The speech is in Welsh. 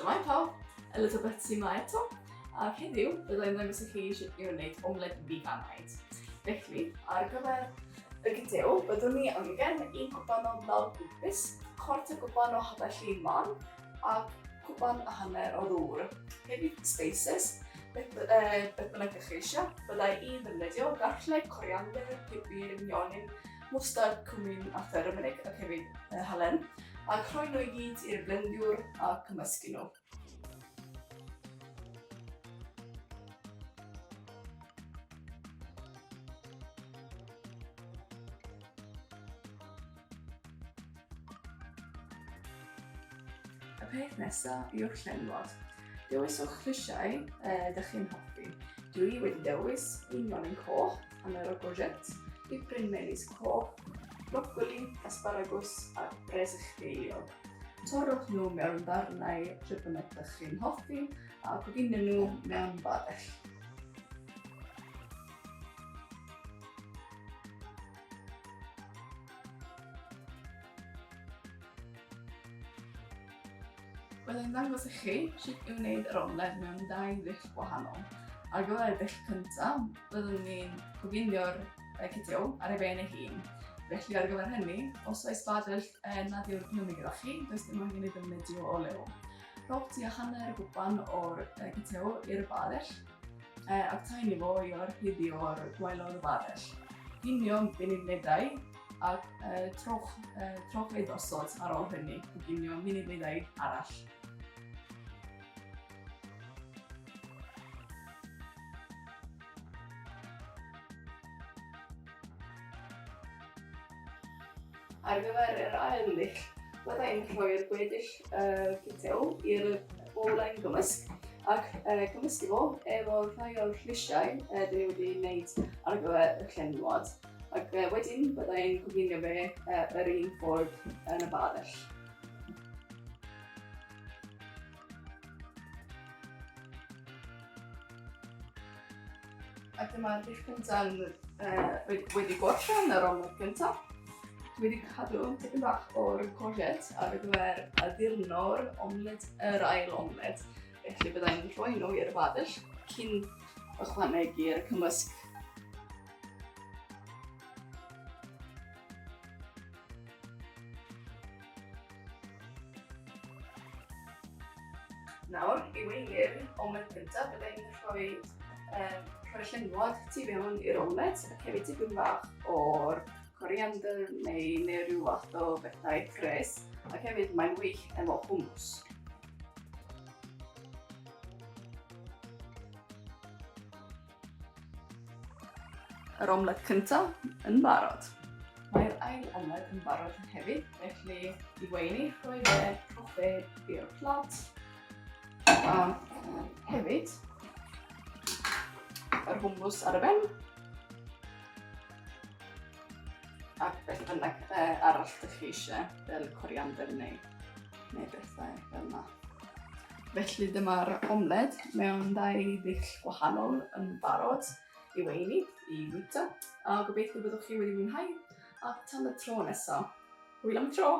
Shwmae pawb, Elizabeth sy 'ma eto, ac heddiw byddai'n ddangos i chi sut i wneud omled figanaidd. Felly, ar gyfer y gytew, byddwn ni angen un cwpan o ddal gwybus, chwarter cwpan o hadau llun man, ac cwpan a hanner o ddŵr. Hefyd spices, beth, uh, beth bynnag ydych chi eisiau. Byddai i'n ddefnyddio garlleg, coriander, pupur, nionyn, mwstard, cwmin a thyrmeric ac hefyd uh, halen. Ac rhoi nhw i gyd i'r blendiwr a cymysgu nhw. Y peth nesaf yw'r llenwad. Dewiswch llysiau eh, ydych chi'n hoffi. Dwi wedi dewis un nionyn coch, hanner o courgette, dipyn melys coch, brocoli, asparagus a bresych geiliog. Torrwch nhw mewn darnau pryd bynnag ydych chi'n hoffi a coginio nhw mewn badell. Byddai'n dangos i chi sut i wneud yr omled mewn dau ddull gwahanol. Ar gyfer y dull cyntaf, byddwn ni'n coginio'r cytew ar ei ben ei hun. Felly ar gyfer hynny, os oes badell nad yw'r plymu gyda chi, does dim angen ei ddefnyddio olew. Rhowch tua hanner gwpan o'r cytew i'r badell, ac taenu fo i orchuddio'r gwaelod y badell. Ginio munud neu ddau, ac trowch, trowch ei ddosod ar ôl hynny, coginio munud neu ddau arall. Ar gyfer yr ail ddull, bydda i'n rhoi'r gweddill uh, cytew i'r bowlen gymysg ac uh, cymysgu fo efo rhai o'r llysiau uh, dyn ni wedi wneud ar gyfer y llenwad. Ac uh, wedyn bydda i'n coginio fe uh, yr un ffordd yn y badell. A dyma'r dull cyntaf yn, uh, wedi gorffen yr omled gyntaf. Dwi wedi cadw tipyn bach o'r courgette ar gyfer addurno'r omled, yr ail omled. Felly byddai'n rhoi nhw i'r badell cyn ychwanegu'r cymysg. Nawr, i weini'r omled gyntaf, bydda i'n rhoi, um, rhoi llenwad tu fewn i'r omled ac hefyd tipyn bach o'r coriander neu, neu rhyw fath o bethau ffres ac hefyd mae'n wych efo hummus. Yr omled cyntaf yn barod. Mae'r ail omled yn barod hefyd, felly i weini, rhoi fe, rhowch fe i'r plat. A hefyd, yr hummus ar y ben. Ac beth bynnag arall ydych chi eisiau, fel coriander neu, neu bethau fel yna. Felly dyma'r omled mewn dau ddull gwahanol yn barod i weini, i fwyta, a gobeithio byddwch chi wedi mwynhau, a tan y tro nesaf. Hwyl am y tro!